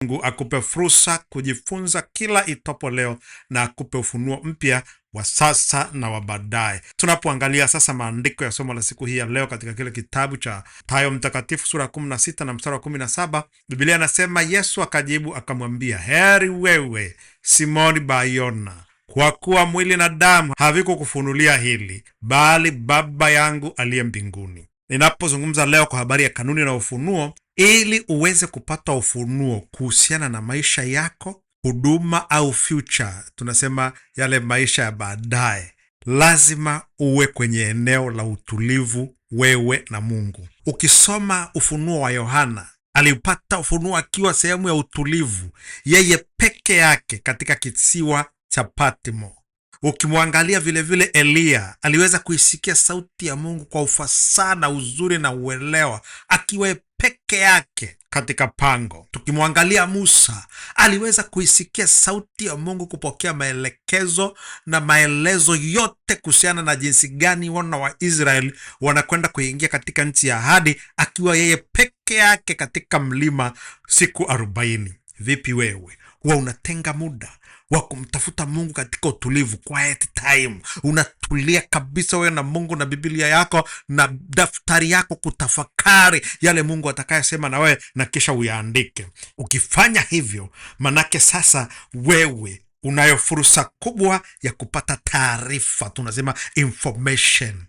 Mungu akupe fursa kujifunza kila itopo leo na akupe ufunuo mpya wa sasa na wa baadaye. Tunapoangalia sasa maandiko ya somo la siku hii ya leo katika kile kitabu cha Mathayo Mtakatifu sura ya 16 na mstari wa 17, Biblia anasema Yesu akajibu akamwambia, heri wewe Simoni Bayona, kwa kuwa mwili na damu havikukufunulia hili, bali Baba yangu aliye mbinguni. Ninapozungumza leo kwa habari ya kanuni na ufunuo, ili uweze kupata ufunuo kuhusiana na maisha yako, huduma au future, tunasema yale maisha ya baadaye, lazima uwe kwenye eneo la utulivu, wewe na Mungu. Ukisoma ufunuo wa Yohana, alipata ufunuo akiwa sehemu ya utulivu, yeye peke yake katika kisiwa cha Patmo. Ukimwangalia vilevile Eliya aliweza kuisikia sauti ya Mungu kwa ufasaha na uzuri na uelewa akiwa peke yake katika pango. Tukimwangalia Musa aliweza kuisikia sauti ya Mungu, kupokea maelekezo na maelezo yote kuhusiana na jinsi gani wana wa Israeli wanakwenda kuingia katika nchi ya ahadi, akiwa yeye peke yake katika mlima siku 40. Vipi wewe, huwa unatenga muda wa kumtafuta Mungu katika utulivu, quiet time? Unatulia kabisa wewe na Mungu na Biblia yako na daftari yako kutafakari yale Mungu atakayosema na wewe na kisha uyaandike. Ukifanya hivyo, manake sasa wewe unayo fursa kubwa ya kupata taarifa, tunasema information.